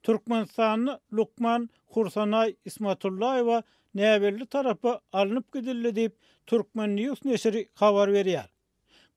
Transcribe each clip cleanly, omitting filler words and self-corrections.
Türkmenistanda lukman Hursanaý Ismatullaýewa näbelli tarapa alnyp gidildi diýip, Turkmen. News neşiri habar berýär.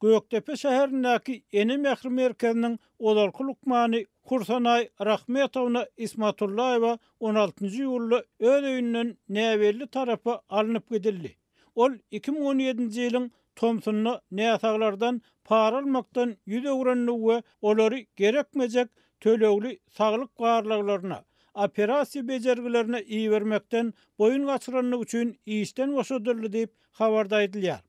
Gökdepe şäherindäki Ene mähri merkeziniň ozalky lukmany Hursanaý Rahmetowna Ismatullaýewa on altynjy iýulda öz öýünden näbelli tarapa alnyp gidildi. Ol 2017-nji ýylyň tomsunda näsaglardan para almakdan ýüz öwrendigi we olary gerekmejek tölegli saglyk barlaglaryna, operasiýa bejergilerine ibermekden boýun gaçyrandygy üçin işden boşadyldy diýip, habarda aýdylýar.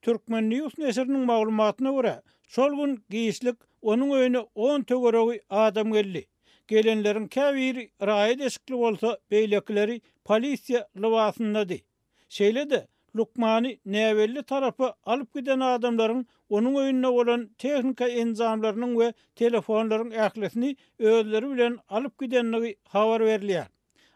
Turkmen. News neşiriniň maglumatyna görä, şol gün giçlik onuň öýüne on töweregi adam geldi. Gelenleriň käbiri raýat eşikli bolsa, beýlekileri polisiýa lybasyndady. Şeýle-de, lukmany näbelli tarapa alyp giden adamlaryň onuň öýünde bolan tehnika enjamlarynyň we telefonlaryň ählisini özleri bilen alyp gidendigi habar berilýär.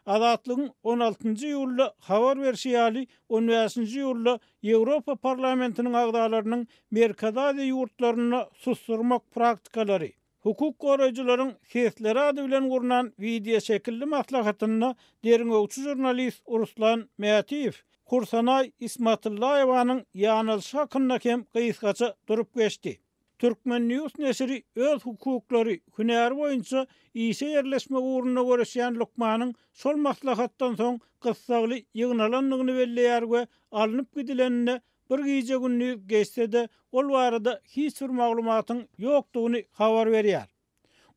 Azatlygyň on altynjy iýulda habar berşi ýaly, on bäşinji iýulda Ýewropa Parlamentiniň agzalarynyň Merkezi Aziýa ýurtlarynda susdurmak praktikalary, hukuk goraýjylaryň sesleri ady bilen gurnan wideoşekilli maslahatynda derňewçi žurnalist Ruslan Mätiýew Hursanaý Ismatullaýewanyň ýanalyşy hakynda hem gysgaça durup geçdi. Turkmen. News neşiri öz hukuklary, hünäri boýunça işe ýerleşmek ugrunda göreşýän lukmanyň şol maslahatdan soň gyssagly ýygnalandygyny belleýär we alnyp gidilenine bir gije-gündiz geçse-de, ol barada hiç bir maglumatyň ýokdugyny habar berýär.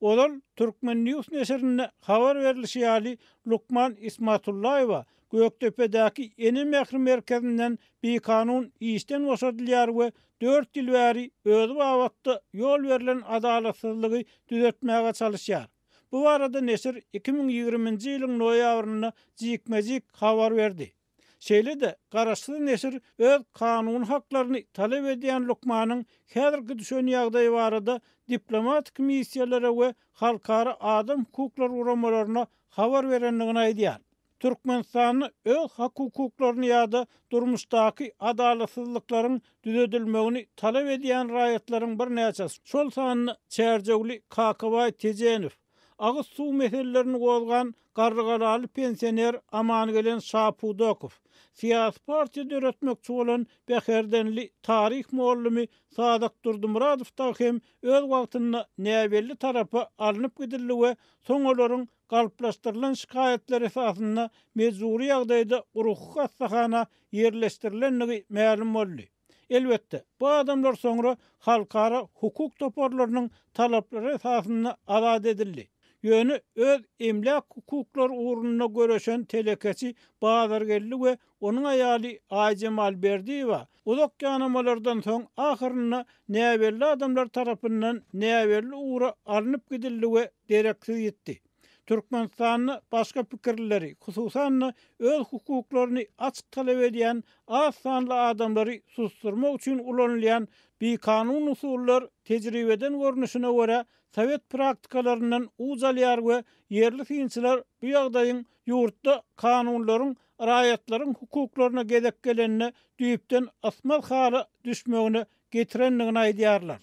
Ozal Turkmen. News neşirinde habar berlişi ýaly, lukman Ismatullaýewa Gökdepedäki Ene mähri merkezinden bikanun işden boşadylýar we dört ýyl bäri özi babatda ýol berlen adalatsyzlygy düzetmäge çalyşýar. Bu barada neşir 2020-nji ýylyň noýabrynda jikme-jik habar berdi. Şeýle-de, garaşsyz neşir öz kanuny haklaryny talap edýän lukmanyň häzirki düşen ýagdaýy barada diplomatik missiýalara we halkara adam hukuklary guramalaryna habar berendigini aýdýar. Türkmenistanda öz hak-hukuklaryny ýa-da durmuşdaky adalatsyzlyklaryň düzedilmegini talap edýän raýatlaryň birnäçesi, şol sanda çärjewli Kakabaý Tejenow, Agyz suw meselelerini gozgan garrygalaly pensioner Amangelen Şapudakow, syýasy partiýa döretmekçi bolan bäherdenli taryh mugallymy Sadak Durdymyradow dagy hem öz wagtynda näbelli tarapa alnyp gidildi we soň olaryň galplaşdyrylan şikaýatlar esasynda mejbury ýagdaýda ruhy hassahana ýerleşdirilendigi mälim boldy. Elbetde, bu adamlar soňra halkara hukuk toparlarynyň talaplary esasynda azat edildi. Ýöne öz emläk hukuklary ugrunda göreşen telekeçi Bazargeldi we onuň aýaly Aýjemal Berdiýewa uzak ýanamalardan soň ahyrynda näbelli adamlar tarapyndan näbelli ugra alnyp gidildi we dereksiz ýitdi. Türkmenistanda başga pikirlileri, hususan-da, öz hukuklaryny açyk talap edýän az sanly adamlary susdurmak üçin ulanylýan bikanun usullar tejribeden görnüşine görä sowet praktikalaryndan uç alýar we ýerli synçylar bu ýagdaýyň ýurtda kanunlaryň raýatlaryň hukuklaryna gezek gelende düýpden ysmaz hala düşmegine getirendigini aýdýarlar.